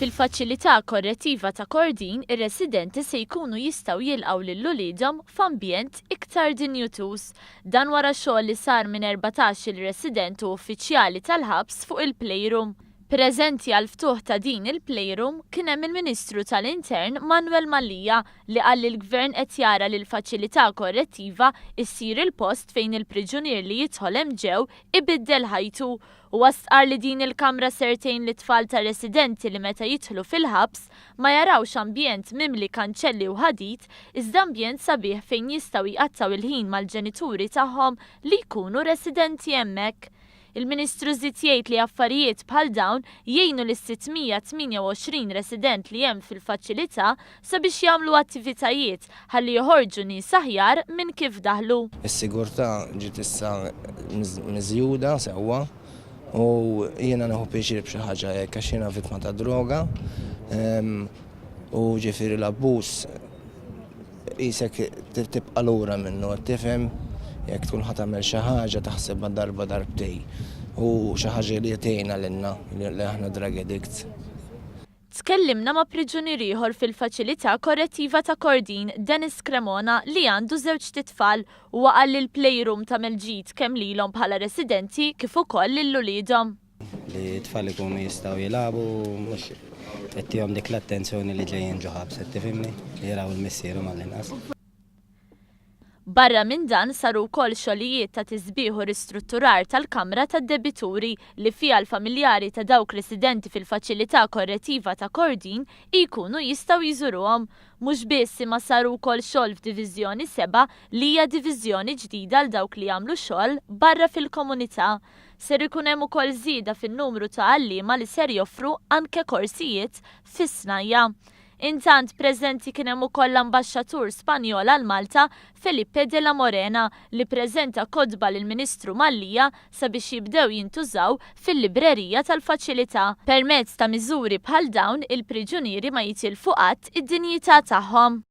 Fil-Faċilità Korrettiva ta' Kordin, ir-residenti se jkunu jistgħu jilqgħu lil uliedhom f'ambjent iktar dinjituż. Dan wara xogħol li sar minn 14-il resident u uffiċjali tal-ħabs fuq il-playroom. Preżenti għall-ftuħ ta' din il-playroom kien hemm il-Ministru tal-Intern Manuel Mallia li qal li l-Gvern qed jara li l-Faċilità Korrettiva issir il-post fejn il-priġunier li jidħol hemm ġew ibiddel ħajtu. Huwa stqarr li din il-kamra ser tgħin lit-tfal tar-residenti li meta jidħlu fil-ħabs ma jarawx ambjent mimli kanċelli u ħadid iżda ambjent sabiħ fejn jistgħu jqattgħu il-ħin mal-ġenituri tagħhom li jkunu residenti hemmhekk. Il-Ministru żied jgħid li affarijiet bħal dawn jgħinu lis-628 resident li hemm fil-faċilità sabiex jagħmlu attivitajiet ħalli joħorġu nies aħjar minn kif daħlu. Is-sigurtà ġiet issa miżjuda sewwa u jiena nieħu pjaċir b'xi ħaġa hekk għax jiena vittma ta' droga u ġifieri l-abbuż qisek tibqa' lura minnu, qed tifhem? Jekk tkun ħa tagħmel xi ħaġa taħsibha darba darbtejn u xi ħaġa li tgħinna lilna li aħna drug addicts. Tkellimna ma' priġunier ieħor fil-Faċilità Korrettiva ta' Kordin, Dennis Cremona, li għandu żewġt itfal. Huwa qal li l-playroom tagħmel ġid kemm lilhom bħala residenti kif ukoll lil uliedhom. Li t-tfal ikunu jistgħu jilagħbu mhux qed tihom dik l-attenzjoni li ġejjin ġo ħabs, qed tifhimni? Li jaraw il-missierhom għall-inqas. Barra minn dan saru wkoll xogħlijiet ta' tisbiħ u ristrutturar tal-kamra tad-debituri li fiha l-familjari ta' dawk residenti fil-Faċilità Korrettiva ta' Kordin jkunu jistgħu jżuruhom. Mhux biss imma saru wkoll xogħol f'Diviżjoni 7 li hija diviżjoni ġdida għal dawk li jagħmlu xogħol barra fil-komunità. Ser ikun hemm ukoll żieda fin-numru ta' għalliema li ser joffru anke korsijiet fis-snajja'. Intant, preżenti kien hemm ukoll l-Ambaxxatur Spanjol għal Malta, Felipe de la Morena, li ppreżenta kotba lill-Ministru Mallia sabiex jibdew jintużaw fil-librerija tal-faċilità. Permezz ta' miżuri bħal dawn, il-priġunieri ma jitilfu qatt id-dinjità tagħhom.